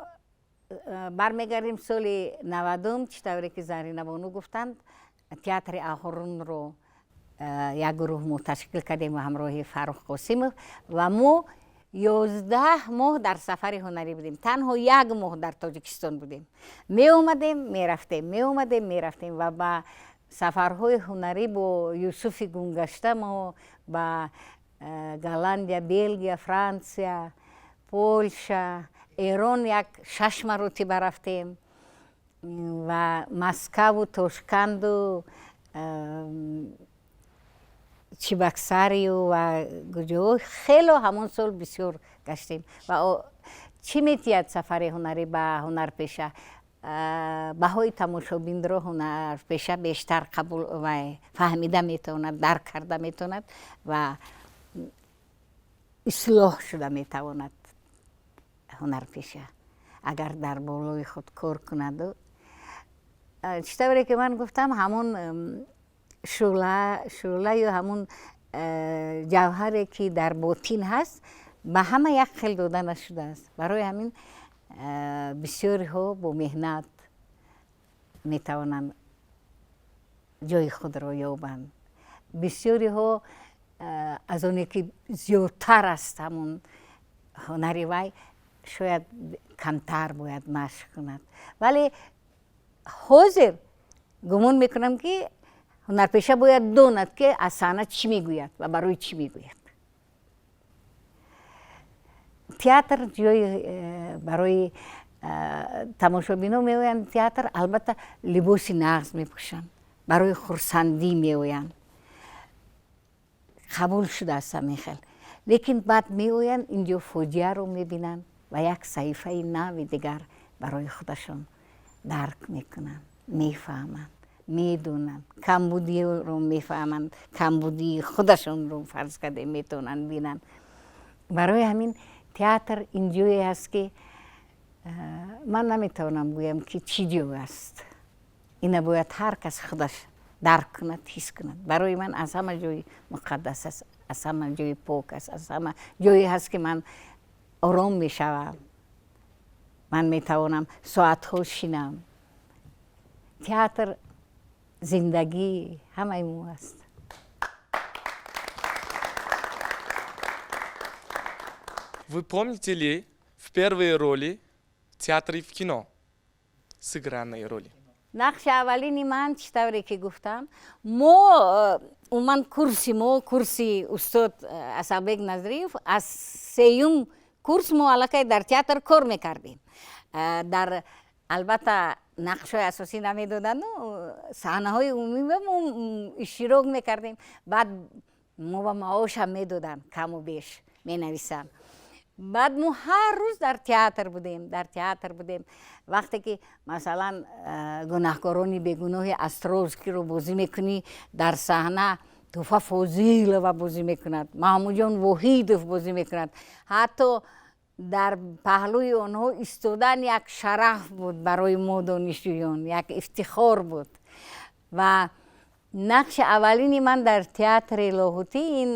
A: бармегардем соли 90-ум. Чӣ тавре ки Заринабону гуфтанд, театри Аҳрунро як гурӯҳ мо ташкил кардем ва ҳамроҳи Фаррух Қосимов ва мо 11 моҳ дар сафари ҳунарӣ будем. Танҳо як моҳ дар Тоҷикистон будем. Меомадем, мерафтем, меомадем, мерафтем ва ба сафарҳои ҳунарӣ бо Юсуфи гумгашта мо ба Голландия, Белгия, Франсия, Полша, Эрон як 6 маротиба рафтем ва Москаву Тошканду Чибаксарию ва куҷоҳо хело ҳамон сол бисёр гаштем. Ва чӣ метиҳад сафари ҳунарӣ ба ҳунарпеша? Баҳои тамошобинро ҳунарпеша бештар қабул ва фаҳмида метавонад, дарк карда метавонад ва ислоҳ шуда метавонад ҳунарпеша, агар дар болои худ кор кунаду. Чӣ тавре ки ман гуфтам, ҳамон шӯъла ё ҳамон ҷавҳаре ки дар ботин ҳаст, ба ҳама як хел дода нашудааст. Барои ҳамин бисёриҳо бо меҳнат метавонанд ҷои худро ёбанд. Бисёриҳо аз оне ки зиёдтар аст ҳамон ҳунари вай, шояд камтар бояд машқ кунад. Вале ҳозир гумон мекунам, ки ҳунарпеша бояд донад, ки аз саҳна чӣ мегӯяд ва барои чӣ мегӯяд. Театр ҷои барои тамошобино меоянд театр, албатта либоси нағз мепӯшанд, барои хурсандӣ меоянд, қабул шудааст ҳамин хел. Лекин баъд меоянд инҷо, фоҷиаро мебинанд ва як саҳифаи нави дигар барои худашон дарк мекунанд, мефаҳманд, медонанд, камбудиро мефаҳманд, камбудии худашонро, фарз карде, метавонанд бинанд. Барои ҳамин театр ин ҷое аст, ки ман наметавонам гӯям, ки чӣ ҷой аст. Ина бояд ҳар кас худаш дарк кунад, ҳис кунад. Барои ман аз ҳама ҷои муқаддас аст, аз ҳама ҷои пок аст, аз ҳама ҷое ҳаст, ки ман ором мешавам, ман метавонам соатҳо шинам. Театр зиндагии ҳамаи мо аст.
G: Вы помните ли в первые роли в театре и в кино? Сыгранные роли.
A: Нақши аввалини ман, чӣ тавре ки гуфтам, мо умуман курси мо, курси устод Асалбек Назриев, аз сеюм курс мо аллакай дар театр кор мекардем. Дар албатта нақшҳои асосӣ намедодану саҳнаҳои умумӣ мо иштирок мекардем. Баъд мо ба маошам медоданд, каму беш менависам. Баъд мо ҳар рӯз дар театр будем, дар театр будем. Вақте ки, масалан, Гунаҳкорони бегуноҳи Островскиро бозӣ мекунӣ, дар саҳна Туфа Фозилова бозӣ мекунад, Маҳмудҷон Воҳидов бозӣ мекунад. Ҳатто дар паҳлӯи онҳо истодан як шараф буд барои мо, донишҷӯён, як ифтихор буд. Ва нақши аввалини ман дар театри Лоҳутӣ, ин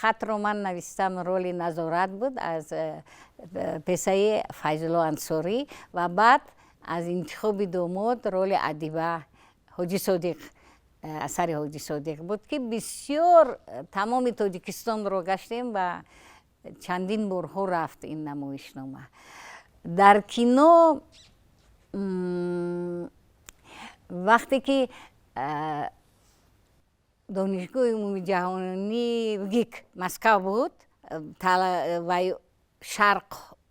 A: хатро ман навистам, роли Назорат буд аз песаи Файзулло Ансорӣ ва баъд аз Интихоби домод роли Адиба, Ҳоҷи Содиқ, асари Ҳоҷи Содиқ буд, ки бисёр тамоми Тоҷикистонро гаштем ва чандин борҳо рафт ин намоишнома. Дар кино вақте ки Донишгоҳи умумиҷаҳонӣ ВГИК Москав буд, вай шарқ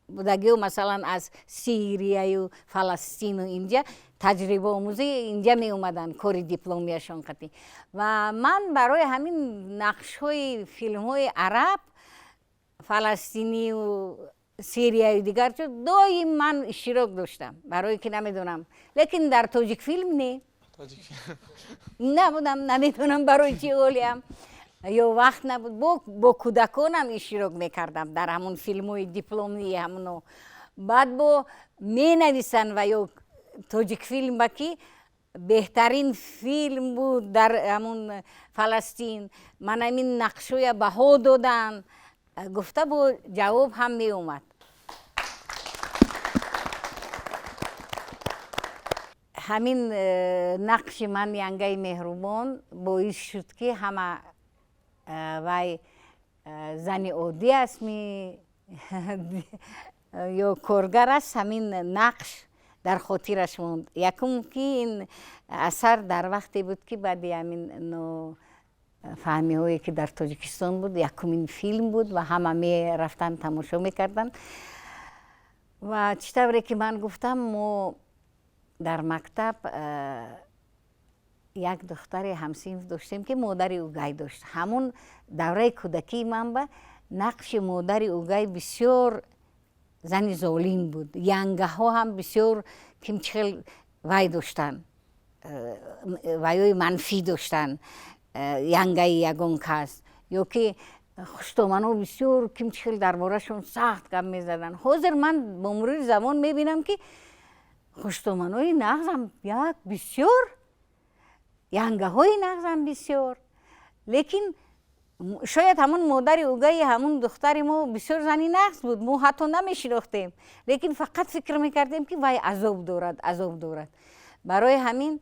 A: будагиҳо, масалан, аз Сирияю Фаластину инҷа таҷрибаомӯзӣ инҷа меомаданд, кори дипломияшон қатӣ. Ва ман барои ҳамин нақшҳои филмҳои араб, фаластинию сирияю дигар чиз доим ман иштирок доштам, барое ки намедонам. Лекин дар Тоҷикфилм не набудам, намедонам барои чӣ олиам ё вақт набуд. Бо кӯдаконам иштирок мекардам дар ҳамон филмҳои дипломии ҳамоно. Баъд бо менависанд ва ё Тоҷикфилм ба ки беҳтарин филм буд дар ҳамон Фаластин, ман ҳамин нақшҳоя баҳо доданд гуфта, бо ҷавоб ҳам меомад. Ҳамин нақши ман, Янгаи меҳрубон, боис шуд, ки ҳама вай Зани оддӣ аст ми ё коргар аст, ҳамин нақш дар хотираш монд. Якум ки ин асар дар вақте буд, ки баъди ҳамин фаҳмиҳое, ки дар Тоҷикистон буд, якумин филм буд ва ҳама мерафтанд, тамошо мекарданд. Ва чӣ тавре ки ман гуфтам, мо дар мактаб як духтари ҳамсинф доштем, ки модари угай дошт. Ҳамун давраи кӯдакии ман ба нақши модари угай бисёр зани золим буд. Янгаҳо ҳам бисёр ким чӣ хел вай доштанд, вайҳои манфӣ доштанд, янгаи ягон кас ё ки хуштоманҳо бисёр ким чӣ хел дар борашон сахт гап мезаданд. Ҳозир ман бо мурури замон мебинам, ки хуштоманҳои нағзам як бисёр, янгаҳои нағзам бисёр, лекин шояд ҳамун модари угаи ҳамун духтари мо бисёр зани нағз буд. Мо ҳатто намешинохтем, лекин фақат фикр мекардем, ки вай азоб дорад, азоб дорад. Барои ҳамин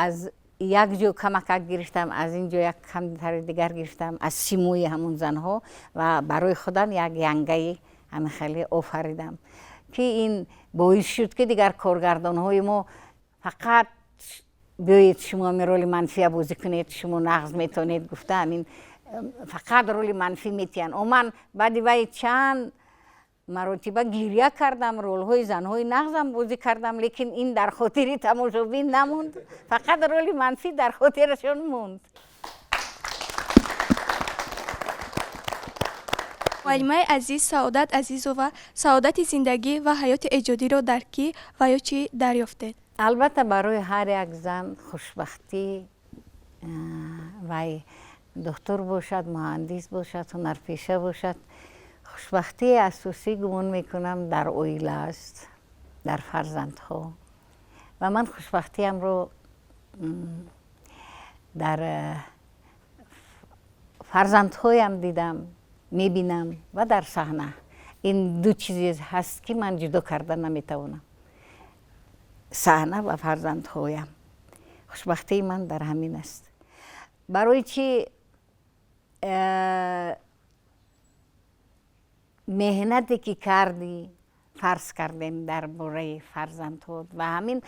A: аз як ҷо камакак гирифтам, аз ин ҷо як камтари дигар гирифтам аз симои ҳамун занҳо ва барои худам як янгаи ҳамин хеле офаридам, ки ин боис шуд, ки дигар коргардонҳои мо фақат биёед, шумо ҳамин роли манфия бозӣ кунед, шумо нағз метавонед гуфта, ҳамин фақат роли манфӣ метиҳанд. О, ман баъди вай чанд маротиба гирья кардам, ролҳои занҳои нағзам бозӣ кардам, лекин ин дар хотири тамошобин намонд, фақат роли манфӣ дар хотирашон монд.
F: Муаллимаи азиз Саодат Азизова, саодати зиндагӣ ва ҳаёти эҷодиро дар кӣ ва ё чӣ дарёфтед?
A: Албатта, барои ҳар як зан хушбахтӣ, вай духтур бошад, муҳандис бошад, ҳунарпеша бошад, хушбахтии асосӣ, гумон мекунам, дар оила аст, дар фарзандҳо. Ва ман хушбахтиамро дар фарзандҳоям дидам, мебинам ва дар саҳна. Ин ду чизе ҳаст, ки ман ҷудо карда наметавонам: саҳна ва фарзандҳоям. Хушбахтии ман дар ҳамин аст. Барои чӣ меҳнате ки кардӣ, фарз кардем, дар бораи фарзандҳо ва ҳамин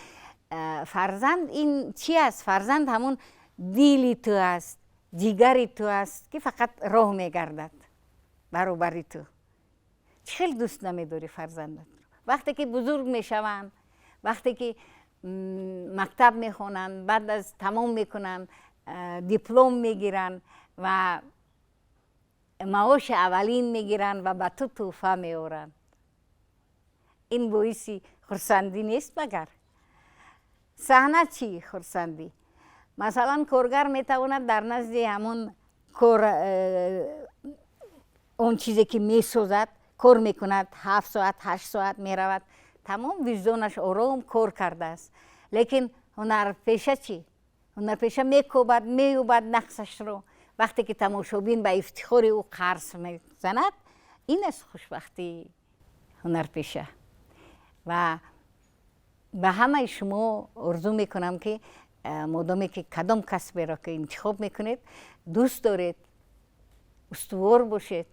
A: фарзанд ин чи аст? Фарзанд ҳамун дили ту аст, ҷигари ту аст, ки фақат роҳ мегардад баробари ту. Чӣ хел дӯст намедорӣ фарзандатро? Вақте ки бузург мешаванд, вақте ки мактаб мехонанд, баъд аз тамом мекунанд, диплом мегиранд ва маоши аввалин мегиранд ва ба ту тӯҳфа меоранд, ин боиси хурсандӣ нест? Магар саҳна чӣ хурсандӣ? Масалан, коргар метавонад дар назди ҳамон кор, он чизе ки месозад, кор мекунад, 7 соат, 8 соат меравад, тамом, виҷдонаш ором, кор кардааст. Лекин ҳунарпеша чӣ? Ҳунарпеша мекобад, меёбад нақсашро. Вақте ки тамошобин ба ифтихори ӯ қарс мезанад, ин аст хушбахтии ҳунарпеша. Ва ба ҳамаи шумо орзу мекунам, ки модоме ки кадом касберо ки интихоб мекунед, дӯст доред, устувор бошед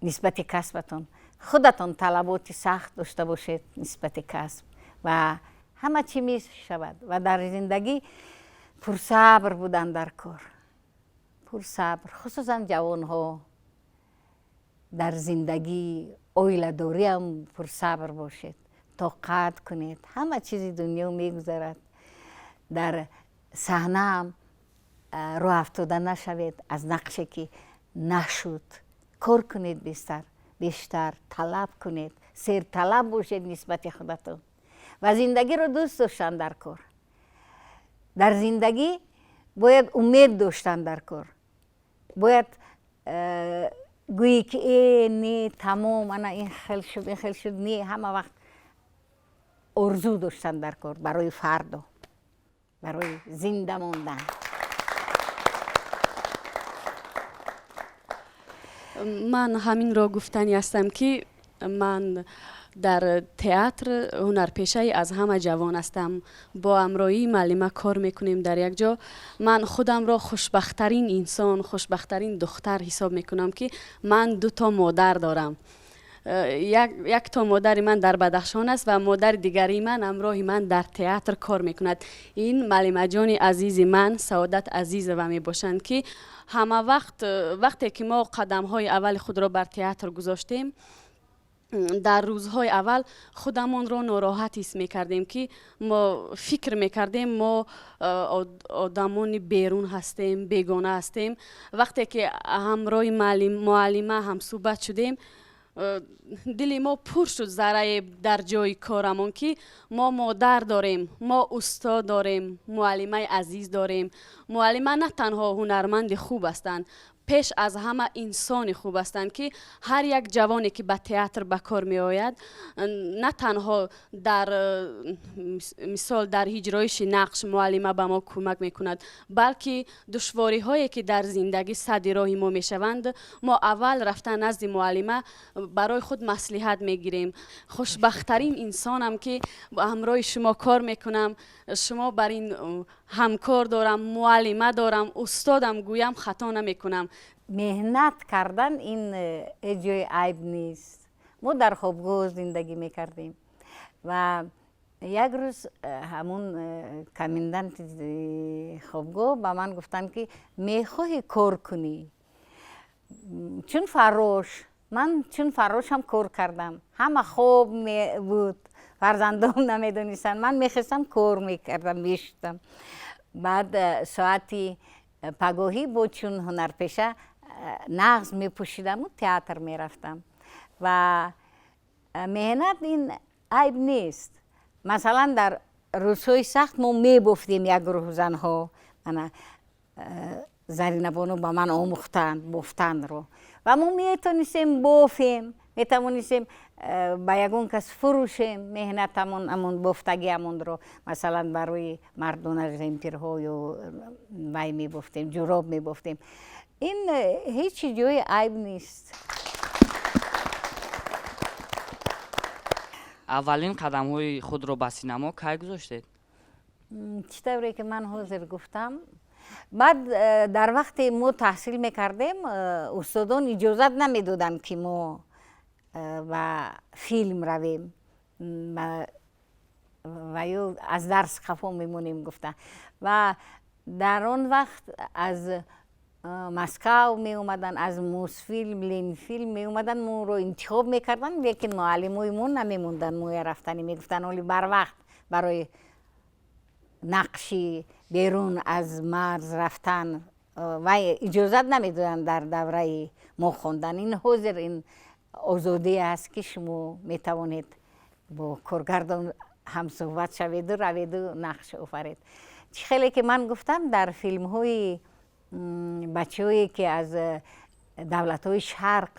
A: нисбати касбатон, худатон талаботи сахт дошта бошед нисбати касб ва ҳама чӣ мешавад. Ва дар зиндагӣ пурсабр будан дар кор, пурсабр, хусусан ҷавонҳо, дар зиндагӣ оиладориам пурсабр бошед, тоқат кунед, ҳама чизи дунё мегузарад. Дар саҳнаам роҳ афтода нашавед аз нақше ки нашуд, кор кунед бештар, бештар талаб кунед, серталаб бошед нисбати худатон ва зиндагиро дӯст доштан дар кор. Дар зиндагӣ бояд умед доштан дар кор, бояд гӯӣ ки э, не, тамом, ана ин хел шуд, ин хел шуд, не, ҳама вақт орзу доштан дар кор барои фардо, барои зинда мондан.
H: Ман ҳаминро гуфтанӣ ҳастам, ки Ман дар театр ҳунарпешаи аз ҳама ҷавон ҳастам. Бо ҳамроҳии муаллима кор мекунем дар як ҷо. Ман худамро хушбахттарин инсон, хушбахттарин духтар ҳисоб мекунам, ки ман дуто модар дорам. Якто модари ман дар Бадахшон аст ва модари дигари ман ҳамроҳи ман дар театр кор мекунад. Ин муаллимаҷони азизи ман Саодат Азизова мебошанд, ки ҳама вақт, вақте ки мо қадамҳои аввали худро бар театр гузоштем, дар рӯзҳои аввал худамонро нороҳат ҳис мекардем, ки мо фикр мекардем, мо одамони берун ҳастем, бегона ҳастем. Вақте ки ҳамроҳи муаллима ҳамсӯҳбат шудем, дили мо пур шуд заррае дар ҷои корамон, ки мо модар дорем, мо устод дорем, муаллимаи азиз дорем. Муаллима на танҳо ҳунарманди хуб ҳастанд, пеш аз ҳама инсони хуб ҳастанд, ки ҳар як ҷавоне, ки ба театр ба кор меояд, на танҳо дар мисол дар иҷроиши нақш муаллима ба мо кӯмак мекунад, балки душвориҳое, ки дар зиндагӣ садди роҳи мо мешаванд, мо аввал рафта назди муаллима барои худ маслиҳат мегирем. Хушбахттарин инсонам, ки ҳамроҳи шумо кор мекунам, шумо бар ин ҳамкор дорам, муаллима дорам, устодам гӯям, хато намекунам.
A: Меҳнат кардан ин ҳеҷ ҷои айб нест. Мо дар хобгоҳ зиндагӣ мекардем ва як рӯз ҳамун коменданти хобгоҳ ба ман гуфтанд, ки мехоҳӣ кор кунӣ чун фаррош? Ман чун фаррошам кор кардам. Ҳама хоб буд, фарзандом намедонистанд. Ман мехестам, кор мекардам, мешудам. Баъд соати пагоҳӣ бо чун ҳунарпеша нағз мепӯшидаму театр мерафтам. Ва меҳнат ин айб нест. Масалан, дар рӯзҳои сахт мо мебофтем, як гурӯҳ занҳо. Ана Заринабону ба ман омӯхтанд бофтанро ва мо метонистем бофем, метавонистем ба ягон кас фурӯшем меҳнатамон, ҳамон бофтагиамонро. Масалан, барои мардона жемпирҳо ё вай мебофтем, ҷуроб мебофтем. Ин ҳеҷ ҷои айб нест.
I: Аввалин қадамҳои худро ба синамо кай гузоштед?
A: Чӣ тавре ки ман ҳозир гуфтам, баъд дар вақте мо таҳсил мекардем, устодон иҷозат намедоданд, ки мо ба филм равем ва ё аз дарс қафо мемонем гуфта. Ва дар он вақт аз Москав меомаданд, аз Мосфилм, Ленфилм меомаданд, моро интихоб мекарданд, лекин муаллимои мо намемонданд моя рафтанӣ. Мегуфтанд, оли барвақт барои нақши берун аз марз рафтан вай иҷозат намедоданд дар давраи мо хондан. Ин ҳозир ин озодӣ аст, ки шумо метавонед бо коргардон ҳамсӯҳбат шаведу раведу нақш офаред. Чӣ хеле ки ман гуфтам, дар филмҳои бачаҳое, ки аз давлатҳои шарқ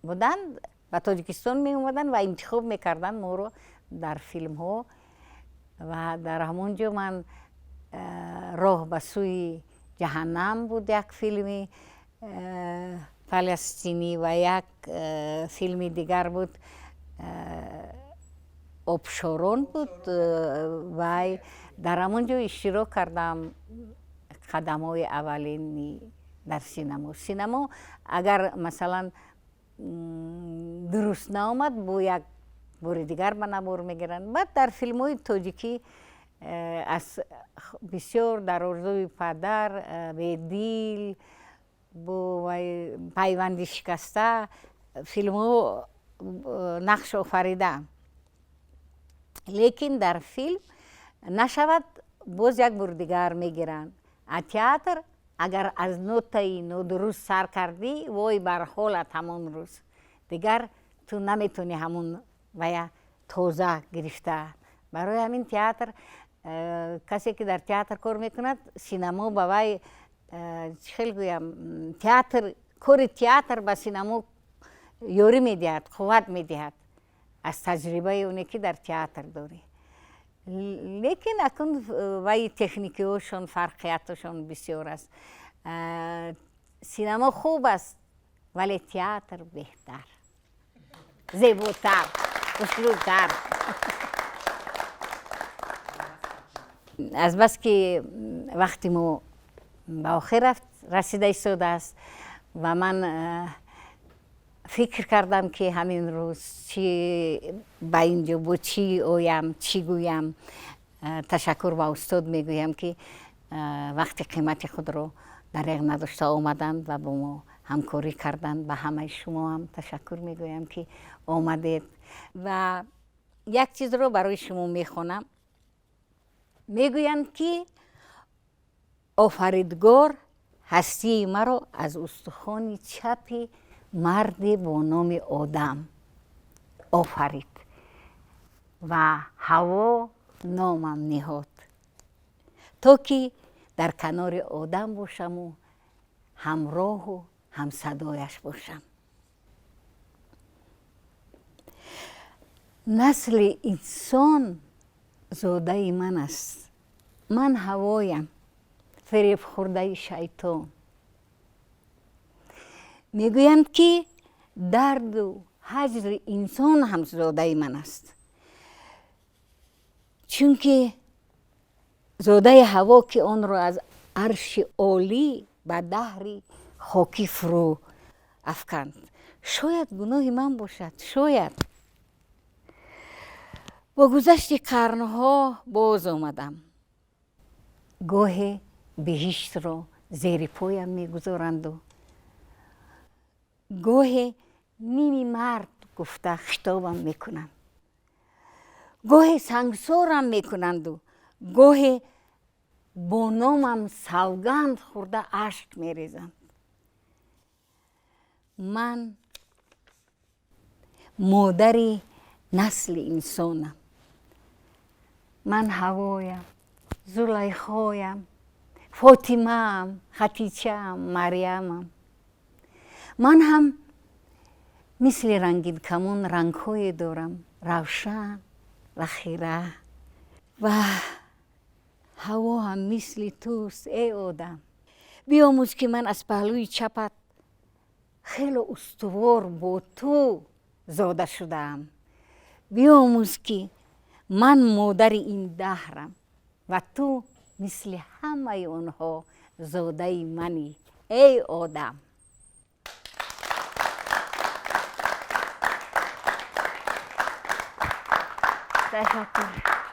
A: буданд, ба Тоҷикистон меомаданд ва интихоб мекарданд моро дар филмҳо. Ва дар ҳамон ҷо ман «Роҳ ба сӯи ҷаҳаннам» буд, як филми фаластинӣ, ва як филми дигар буд, «Обшорон» буд. Вай дар ҳамон ҷо иштирок кардам, қадамҳои аввалини дар синамо. Синамо агар, масалан, дуруст наомад, бо як бори дигар ба навор мегиранд. Баъд дар филмҳои тоҷикӣ аз бисёр, дар «Орзуи падар», «Бедил», бо вай «Пайванди шикаста» филмҳо нақш офаридаам, лекин дар филм нашавад, боз як бори дигар мегиранд. А театр агар аз нотаи нодуруст сар кардӣ, вой бар ҳолат, ҳамон рӯз дигар ту наметавонӣ ҳамон вая тоза гирифта. Барои ҳамин театр, касе ки дар театр кор мекунад, синамо ба вай чӣ хел гӯям, театр, кори театр ба синамо ёрӣ медиҳад, қувват медиҳад аз таҷрибаи оне, ки дар театр дорӣ. Лекин акун вай техникиҳошон фарқияташон бисёр аст. Синамо хуб аст, вале театр беҳтар. Зеботар, хушрӯтар. Азбаски вақти мо ба охир рафт расида истодааст ва ман фикр кардам, ки ҳамин рӯз чӣ ба ин ҷо бо чӣ оям, чӣ гӯям. Ташаккур ба устод мегӯям, ки вақти қимати худро дареғ надошта омаданд ва бо мо ҳамкорӣ карданд. Ба ҳамаи шумо ҳам ташаккур мегӯям, ки омадед, ва як чизро барои шумо мехонам. Мегӯянд, ки офаридгор ҳастии маро аз устухони чапи марде бо номи Одам офарид ва Ҳаво номам ниҳод, то ки дар канори Одам бошаму ҳамроҳу ҳамсадояш бошам. Насли инсон зодаи ман аст. Ман Ҳавоям, фиребхӯрдаи шайтон. Мегӯянд, ки дарду ҳаҷри инсон ҳам зодаи ман аст, чунки зодаи Ҳаво, ки онро аз арши олӣ ба даҳри хокӣ фурӯ афканд. Шояд гуноҳи ман бошад, шояд. Бо гузашти қарнҳо боз омадам. Гоҳе биҳиштро зери поям мегузоранду гоҳе ними мард гуфта хитобам мекунанд, гоҳе сангсорам мекунанду гоҳе бо номам савганд хӯрда ашк мерезанд. Ман модари насли инсонам. Ман Ҳавоям, Зулайхоям, Фотимаам, Хатичаам, Марьямам. Ман ҳам мисли рангинкамон рангҳое дорам, равшан ва хира, ва Ҳаво ҳам мисли туст, эй одам. Биомӯз, ки ман аз паҳлӯи чапат хело устувор бо ту зода шудаам. Биомӯз, ки ман модари ин даҳрам ва ту мисли ҳамаи онҳо зодаи манӣ, эй одам. Ташаккур.